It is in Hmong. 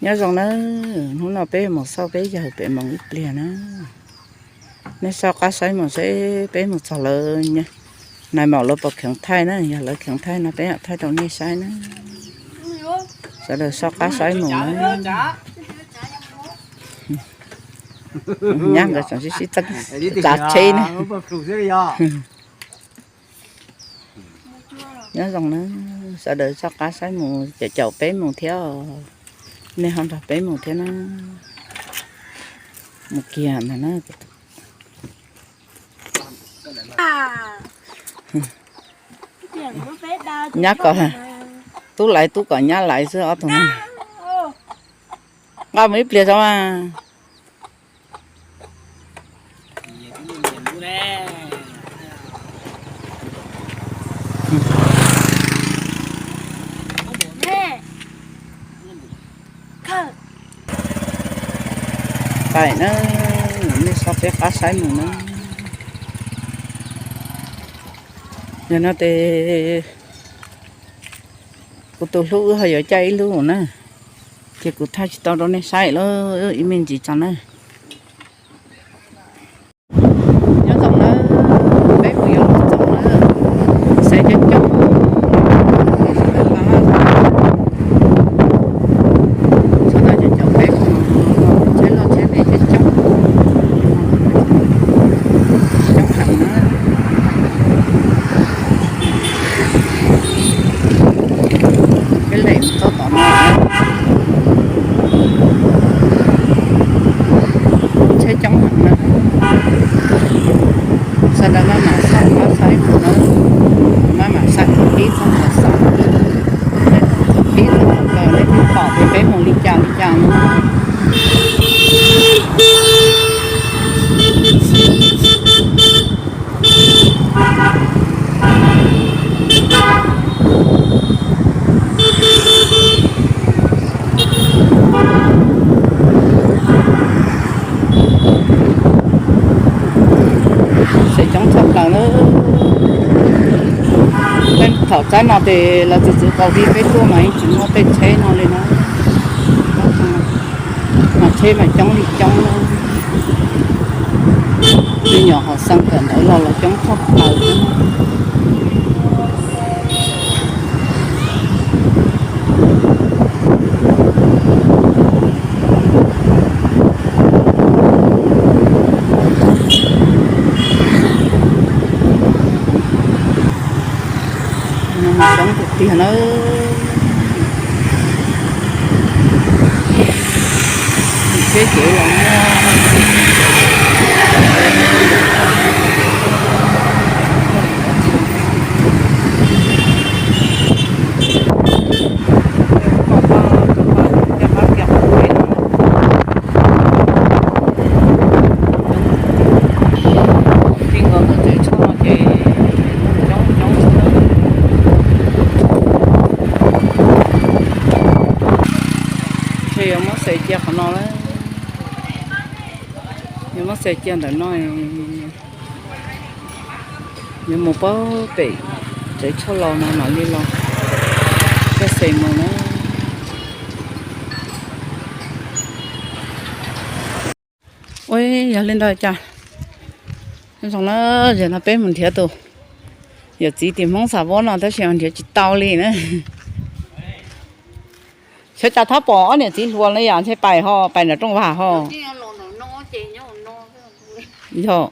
Nyob zoo na, hnub no peb mus xauj peb yawg pem Moos ib pliag na. Nej soj qab saib mus seb peb mus txog lawv, nais maum lawv puas kheev thaij na, yog lawv kheev thaij no peb mam thaij rau nej saib na. Sawv daws soj qab saib mus na. Nyab nkawd tseem sib sib txeeb tsav tsheb na. Nyob zoo na, sawv daws soj qab saib mus, caum caum peb mus thiab. Nej ho nrog peb mus thiab na. Mus kiag ntag na. Nyab kom, tub laiv tub kom nyab laiv xwb ob tug no. Nqa mus ib pliag tso mas. Pais na, nej soj peb qab saib mus na. Yog no ces kuv tus hlub wb ho yuav caij ib lub na, ces kuv thaij tsis tau rau nej saib lawm ib me ntsis tso na. Nyob zoo na, peb kuj yuav los txog na, xe coob coob, tsheb loj tsheb me coob coob, coob heev na. Peb lem txog tom no, tsheb coob heev na. Sawv daws maj mam xauj qab saib mus na, maj mam saib thaum pib txog thaum xaus, thaum pib txog thaum kawg nej thiaj pom tias peb mus li cas li cas no. Tsheb coob tshaj plaws na. Tej thaum tsaib no ces lawv txiav txwv tau vij peb tuaj mas yeej tsis muaj tej tsheb no li na. Mas tsheb mas coob li coob na. Me nyuam hauv xeev kawm ntawv los los coob tshaj plaws. Coob tiag tiag na. Tsheb ces los muaj. Txij nkaus ntawm tsev tshuaj no ces coob coob xwb. Ntshe yuav muab xe cia qhov no lawm. Yuav muab xe cia ntawm no. Yuav mus pab pem tsev tshuaj los no mam li los caij xe mus na. Ua yog li ntawd cas zoo na, zaum no peb mus nrhiav tus yawm txiv tim Hmoob Xav Vob no tab sis nrhiav tsis tau li na. Xyov cas thaum pom ob niam txiv hluas no yom, ntshe pais ho pais nram rooj vag ho. Yog.